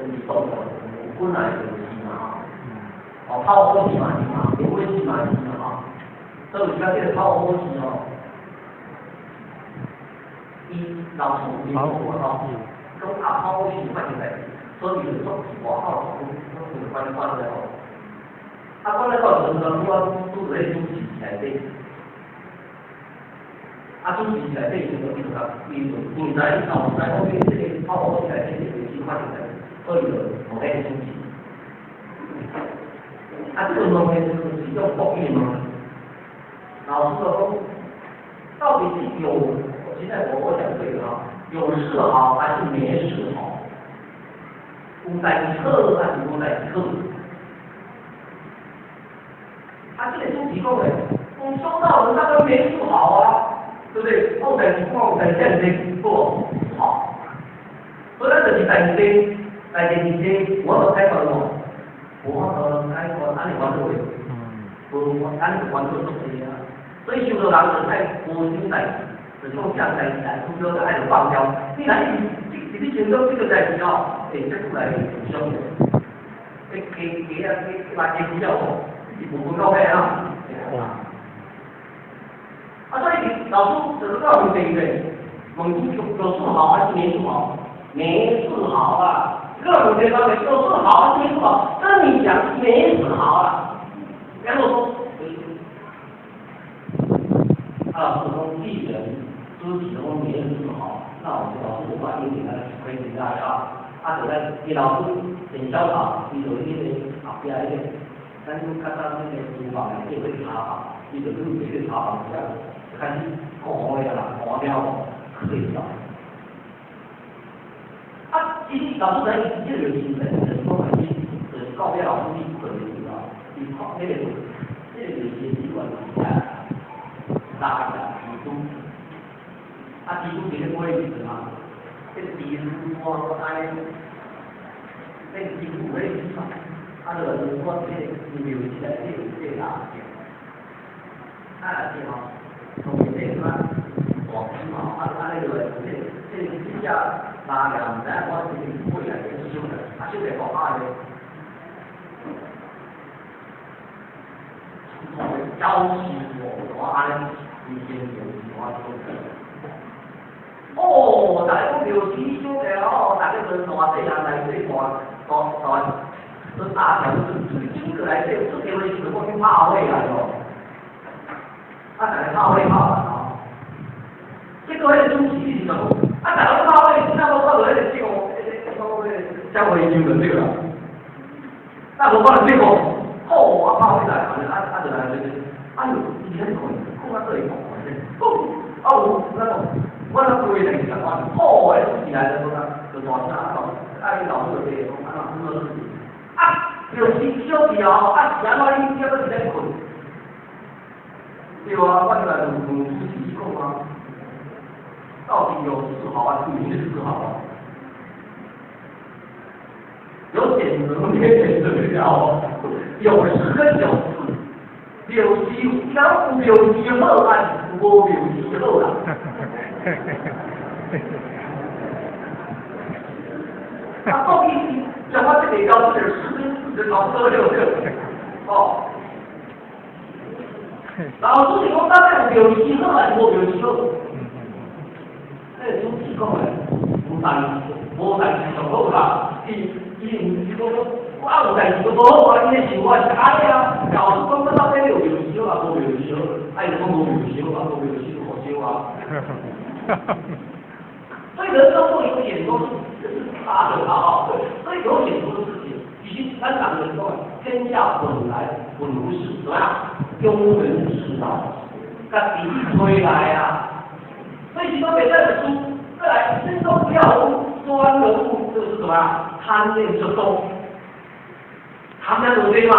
是當做有本來就是嘛吼，哦，討好事嘛是嘛，離婚事嘛是嘛吼，所以有時間這個討好事吼，伊老師有講過吼，講啊討好事發生代誌，所以就作是外口攏有關關咧吼。啊，關咧到時陣，我拄佇咧主持內底，啊，主持內底時陣，伊就共伊就因為知影老師知講這個討好事內底這個事發生代誌，所以就無免主持。啊，這個問題就是一種國語問。老師就講，到底是有，現在我講對了哈，有事好還是沒事好？有代誌好還是無代誌好？啊，這個主持講的，講修道人當然沒事好啊，對不對？有代誌講有代誌，這樣不好。所以咱就是代誌，代誌是這，我都開關無，我都開關，按呢關做的，無按呢關做足濟啊。所以修道人就愛無想代誌，就創啥代誌來，主要就愛就放掉。你若一直一直想到這個代誌哦，欸，這出來會受傷的。欸，加加啊，加加加幾了無？是無分到尾啊。啊，所以老師就是個問題咧，問你有事好還是沒事好？沒事好啊。這個問題到底有事好還是沒事好？跟你講沒事好啊。然後說，啊，老師說既然知己都沒事好，那我就老師我把英語來推給大家。啊，就咱伊老師很瀟灑，伊就迄個後壁彼個，咱較早那個廚房內底有個茶房，伊就去這個茶房遐開始講的啦，講了可以了。啊，其實老師在這個精神，就是講伊，就是到尾老師伊困的時候，伊看那個，這個就是習慣啊，拉起來蜘蛛，啊，蜘蛛佇咧飛的時陣啊，這個蜘蛛我按呢，那個蜘蛛有咧死嘛，啊，就我這個描起來，這個這個垃圾，啊，垃圾吼，從這個什麼大皮嘛，啊，按呢落來，這這這只拉了，毋知影我是飛來變收來，啊，收來大下咧，夭壽哦，我按呢規間廟我收起來。哦，逐家講廟宇收起來哦，逐家就大細人來細大大大，都大條都整個來這出條的時陣，我去拍火來哦。啊，逐家拍火拍完哦，結果彼個主持是講，啊，逐家拍火，那無看到彼個這個，這個這個才會就就對啦。那無可能這個，好啊，拍火來，啊啊就來就，哎喲，伊咧看，看啊做會講，啊有那個，我那規個是共款，好的起來就講啊，就大聲啊講，啊伊老師就講，啊那很多事情，啊，就是小弟哦，啊是按怎你這閣佇咧睏？對啊，我就來問問主持講啊，到底有事好還是沒事好啊？有選擇沒選擇了，有事跟有事，廟事有廟事好還是無廟事好啦？啊，到底講話這個高這個是跟事的差不多對不對？哦，老師是講到底有廟事好還是無廟事好？這個主持講的，無代誌，無代誌上好啦。伊伊毋是講我有代誌都無好啊，伊咧想我是按呢啊。老師講我到底有廟事好啊，無廟事好？啊，伊就講無廟事好啊，無廟事好燒啊。所以人都會有點多，這是他的啊，所以有點多事情，其實咱人講，天下本來本無事，怎麼樣？庸人自擾，家己吹來啊。所以是講袂使就輸，過來心中不要專人物，就是什麼？貪念就多，貪念就多嘛。